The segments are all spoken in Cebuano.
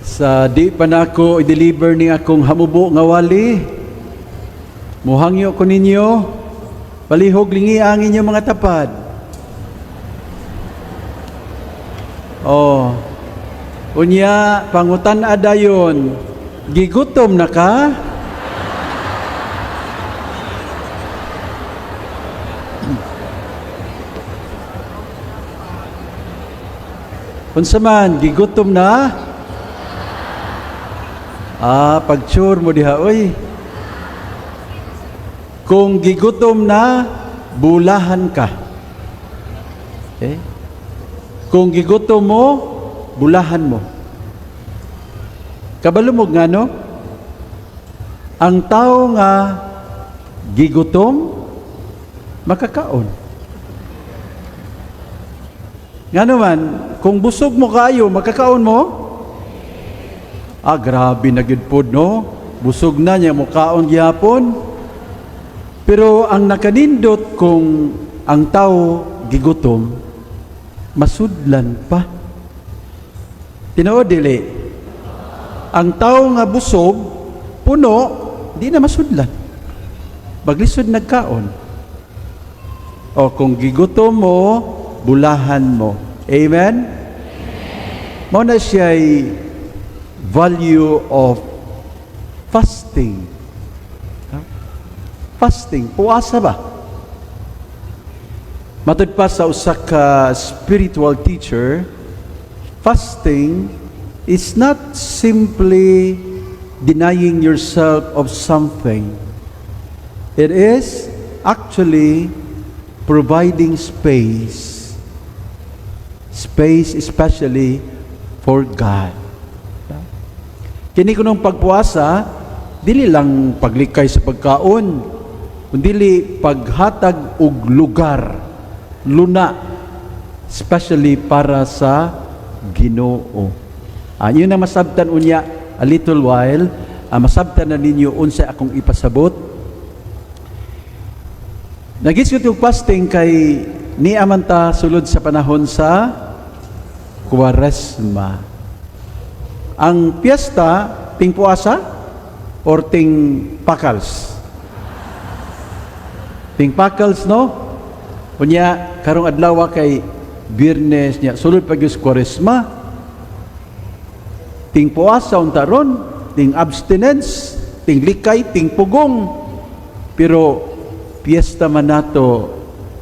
Sa di pa nako i-deliver ni akong hamubo nga wali, muhangyo ko ninyo, palihog lingi ang inyong mga tapad. Oh. Unya, pangutan adayon, gigutom na ka? Unsa man, gigutom na? Ah, pagtsure mo diha, oy. Kung gigutom na, bulahan ka. Okay? Kung gigutom mo, bulahan mo. Kabalo mo nga, no? Ang tao nga gigutom, makakaon. Nga naman, kung busog mo kayo, makakaon mo? Ah, grabe na gyud pod, no? Busog na niya, mukaon gihapon. Pero ang nakanindot kung ang tao gigutom, masudlan pa. Tinuod dili. Ang tao nga busog, puno, di na masudlan. Maglisod nagkaon. O kung gigutom mo, bulahan mo. Amen? Mao na siya'y value of fasting. Ha? Fasting, puasa ba? Matud pa sa usa ka spiritual teacher, fasting is not simply denying yourself of something. It is actually providing space. Space especially for God. Kini kunong pagpuasa, dili lang paglikay sa pagkaon, kundi paghatag og lugar, luna, especially para sa Ginoo. Ah, yun ang masabtan unya a little while, masabtan na ninyo unsa akong ipasabot. Nagisgot yung fasting kay ni amanta sulod sa panahon sa Kwaresma. Ang piyesta, ting puasa or ting pakals? Ting pakals, no? Unya, karong adlaw kay Biyernes niya, sulod pa gyud sa Kwaresma. Ting puasa unta ron, ting abstinence, ting likay, ting pugong. Pero piyesta man nato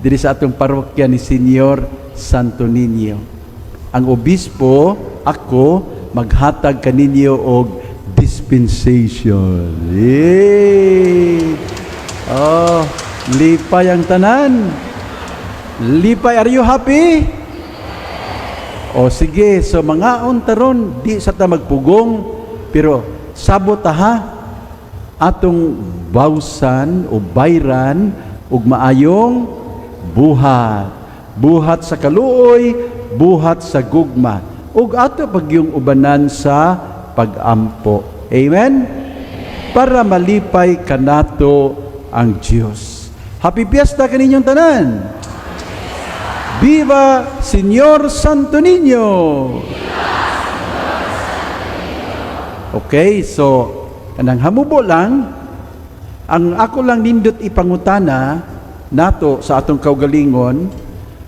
diri sa atong parokya ni Señor Santo Niño. Ang obispo, ako, maghatag kaninyo og dispensation. Yay! Oh, lipay ang tanan. Lipay, are you happy? O sige, so mga taron, di sa ta magpugong, pero sabot ta ha, atong bawsan o bayran ug maayong buhat. Buhat sa kaluoy, buhat sa gugma. Ug ato pagyung ubanan sa pagampo. Amen? Para malipay kanato ang Dios. Happy Fiesta kaninyong tanan! Viva Señor Santo Niño! Okay, so kanang hamubo lang, ang ako lang nindot ipangutana nato sa atong kaugalingon,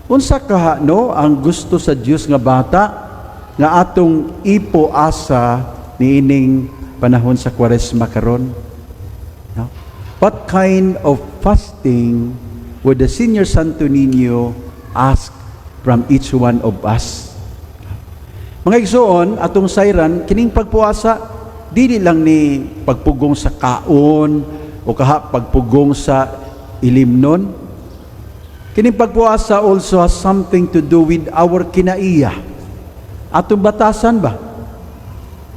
unsa kaha no ang gusto sa Dios nga bata nga atong ipoasa niining panahon sa Kwaresma karon? No? What kind of fasting would the Senior Santo Niño ask from each one of us? Mga igsoon, atong sayran, kining pagpuasa, dili lang ni pagpugong sa kaon o kaha pagpugong sa ilimnon. Kining pagpuasa also has something to do with our kinaiya. Atong batasan ba?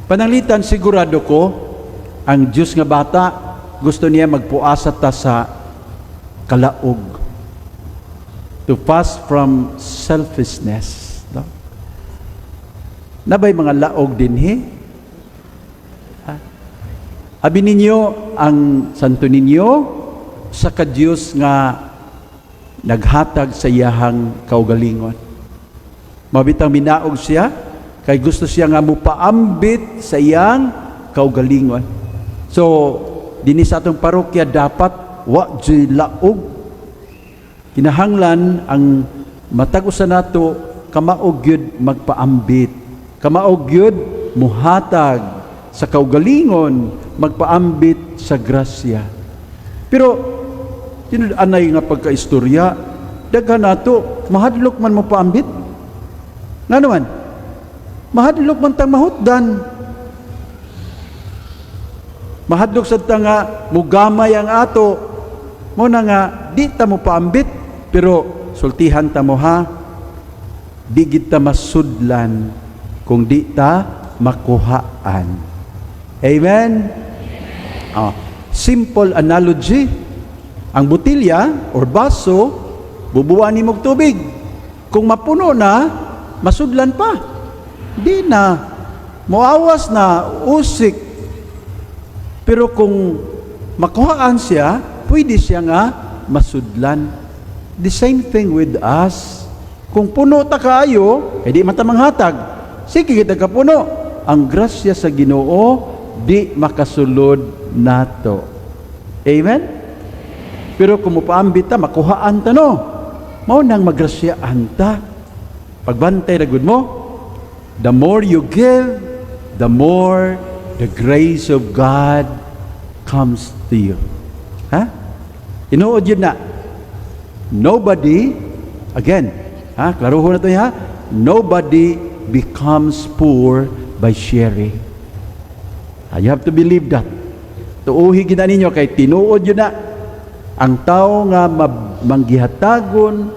Pananglitan, sigurado ko, ang Diyos nga bata, gusto niya magpuasa ta sa kalaog. To fast from selfishness. No? Nabay mga laog dinhi? Ha? Abi ninyo ang Santo Niño sa ka-Diyos nga naghatag sa iyahang kaugalingon. Mabitang minaog siya, Kay gusto siya nga mupaambit sa iyang kaugalingon. So, dinhi sa atong parokya dapat wa juy laog. Kinahanglan ang matag usa nato kamaog gyud magpaambit. Kamaog gyud muhatag sa kaugalingon, magpaambit sa grasya. Pero tinud anay nga pagkaistorya, daghan nato mahadlok man mo paambit. Nga naman, mahadlok man tang mahutdan. Mahadlok sad ta nga mugamay ang ato. Mao na nga di ta mo paambit, pero sultihan ta mo ha, di gid ta masudlan kung di ta makuhaan. Amen? Ah, simple analogy. Ang botelya or baso, bubuan nimo og tubig. Kung mapuno na, masudlan pa? Di na. Moawas na, usik. Pero kung makuhaan siya, pwede siya nga masudlan. The same thing with us. Kung puno ta kaayo, eh di man ta manghatag. Sige kita kapuno. Ang grasya sa Ginoo di makasulod nato. Amen? Pero kung mupaambit ta, makuhaan ta, no? Mao nang magrasyaan ta. Pagbantay ra gud mo, the more you give, the more the grace of God comes to you. Ha? Tinuod yun na. Nobody, again, ha, klaruhon na to ha, nobody becomes poor by sharing. Ah, you have to believe that. Tuuhi gina ninyo kay tinuod yun na. Ang tao nga manggihatagon,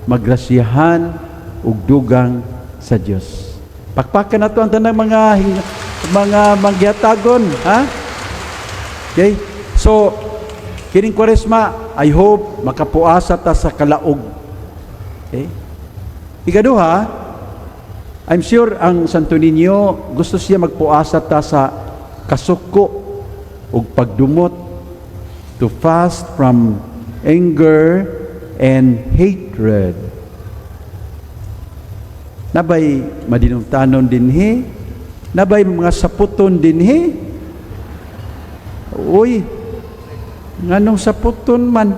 magrasyahan ug dugang sa Dios. Pakpakan nato ang tanang mga manggihatagon, ha? Okay? So, kining Kwaresma, I hope makapuasa ta sa kalaog. Okay? Ikaduha, I'm sure ang Santo Niño gusto siya magpuasa ta sa kasuko ug pagdumot, to fast from anger and hatred. Nabay madinumtanon dinhi? Nabay mga saputon dinhi? Uy, nganong saputon man?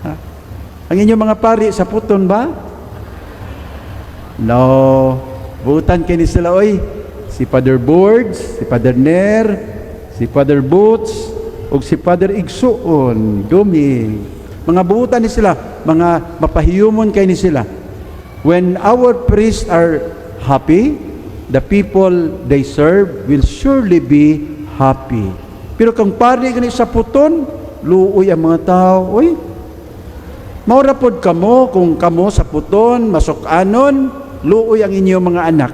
Ha? Ang inyong mga pari, saputon ba? No. Buutan kini sila, oy. Si Father Boards, si Father Ner, si Father Boots, ug si Father Igsuon, Dumi. Mga buutan ni sila, mga mapahiyumon kay ni sila. When our priests are happy, the people they serve will surely be happy. Pero kung pari gani sa puton, luoy ang mga tao, oy. Maura pod kamo kung kamo sa puton, masukanon, luoy ang inyong mga anak.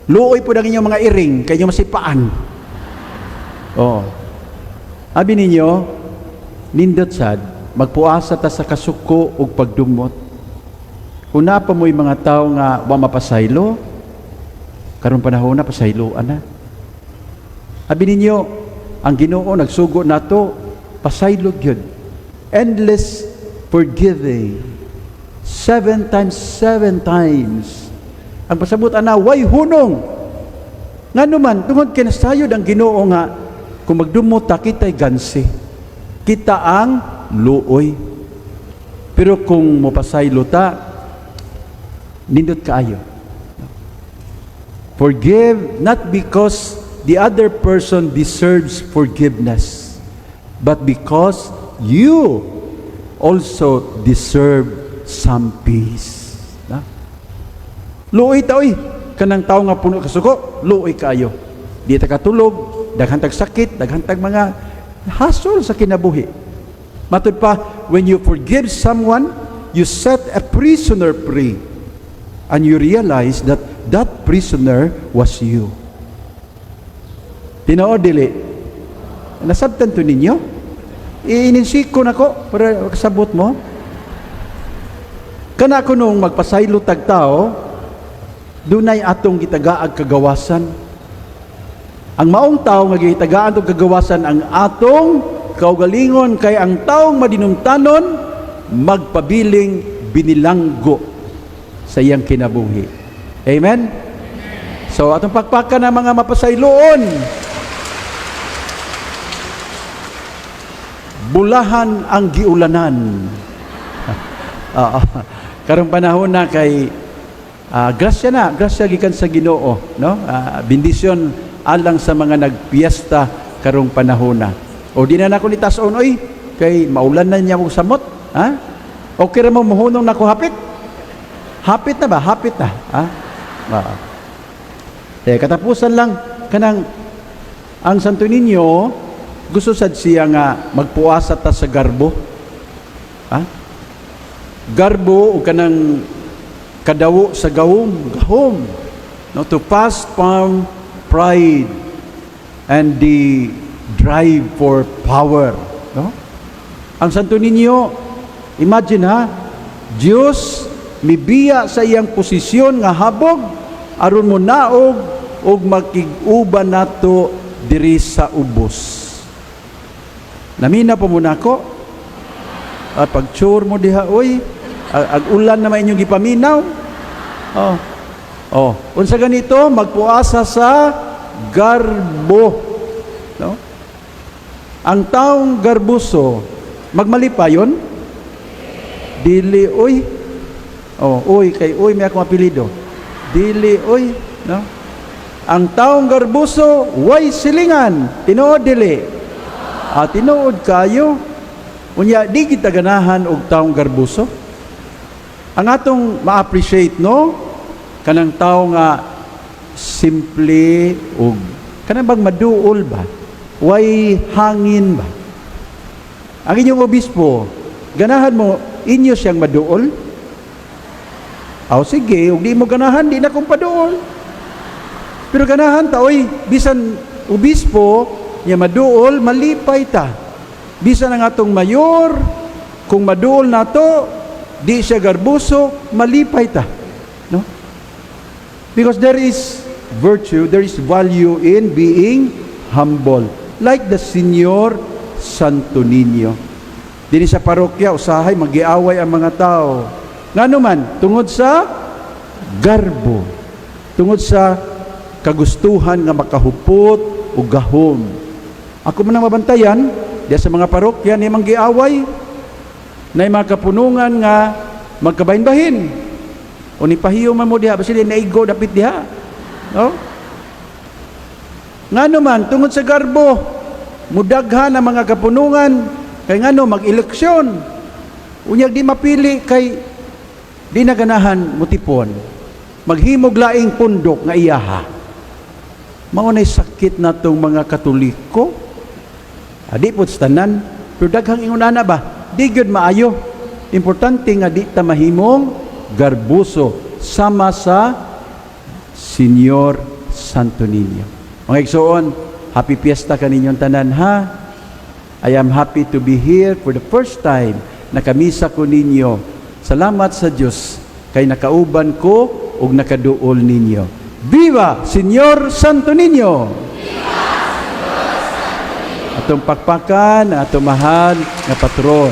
Luoy pod ang inyong mga iring, kay inyong masipaan. Oo. Abi ninyo, nindot sad, magpuasa ta sa kasuko ug pagdumot. Kung naa pa mo'y mga tao nga wa mapasaylo, karon panahon na pasayloan na. Abi ninyo, ang Ginoo nagsugo nato, pasaylo gyud. Endless forgiving. Seven times, seven times. Ang pasabot ana, way hunong. Ngano man, tungod kay nasayod ang Ginoo nga kung magdumot ta, kita'y gansi. Kita ang luoy. Pero kung mopasaylo ta, nindot kaayo. Forgive not because the other person deserves forgiveness, but because you also deserve some peace. Na? Luoy ta oy, kanang tao nga puno kasuko, luoy kaayo. Di ta katulog, daghan tag sakit, daghan tag mga hasol sa kinabuhi. Matud pa, when you forgive someone, you set a prisoner free. And you realize that that prisoner was you. Tinuod dili? Nasabtan to ninyo? Iininsiko nako para kasabot mo. Kana ko nung magpasaylo tag tao, dunay atong gitagaag kagawasan. Ang maong tao nga gitagaan og kagawasan ang atong kaugalingon, kay ang taong madinumtanon magpabiling binilanggo sa iyang kinabuhi. Amen? So, atong pakpakan ang mga mapasayloon. Bulahan ang giulanan. Oo. Karong panahon na kay grasya na, grasya gikan sa Ginoo, no? Bendisyon alang sa mga nagpiesta karong panahon na. O di na nako ni tas-on, oy, kay maulan na niya og samot, ha? Okay ra mo muhunong nako hapit? Hapit na ba? Hapit na, ha? Oo. Eh, katapusan lang kanang ang Santo Niño gusto sad siya nga magpuasa ta sa garbo. Ha? Garbo o kanang kadawo sa gahom, gahom. No, to pass from pride and the drive for power, no? Ang Santo Niño, imagine ha, Dios mibiya sa iyang posisyon nga habog aron mo naog ug makig-uban nato diri sa ubos. Namina po muna ko. At pagtsur mo diha, oy, ag ulan na inyong gipaminaw. Oh. Oh, unsa ganito magpuasa sa garbo. No? Ang taong garbuso magmalipayon? Dili, oy. Oh, oy kay oy may akong apelyido. Dili, oy, no? Ang taong garbuso way silingan, tinuod dili? Ah, tinuod kayo. Unya di kita ganahan og taong garbuso. Ang atong ma-appreciate, no, kanang tao nga simple ug kanang bang maduol ba? Way hangin ba? Ang inyong obispo, ganahan mo inyo siyang maduol? Aw sige, ug di mo ganahan, di na kong paduol. Pero ganahan ta, oy, bisan obispo niya maduol, malipay ta. Bisan ang atong mayor, kung maduol nato, di siya garbuso, malipay ta. No? Because there is virtue, there is value in being humble. Like the Señor Santo Niño. Dini sa parokya, usahay, magiaway ang mga tao. Ngano man, tungod sa garbo. Tungod sa kagustuhan nga makahupot o gahom. Ako man ang mabantayan, diya sa mga parokya ni manggiaway, na mga kapunungan nga magkabahin-bahin. O ni pahiyo man mo diha, basta naigo dapit diha. No? Ngano man, tungod sa garbo, mudaghan ang mga kapunungan, kay ngano mag-eleksyon. Unyag di mapili kay di na ganahan mutipon. Maghimog laing pundok nga iyaha. Mao nay sakit natong mga Katoliko. Adi pod sa tanan, pero daghang ingon ana ba? Di gyud maayo. Importante nga di ta mahimong garbuso sama sa Señor Santo Niño. Mga igsoon, happy fiesta kaninyong tanan, ha. I am happy to be here for the first time. Nakamisa ko ninyo. Salamat sa Diyos kay nakauban ko ug nakaduol ninyo. Viva Señor Santo Niño! Atong pakpakan, atong mahal nga patron.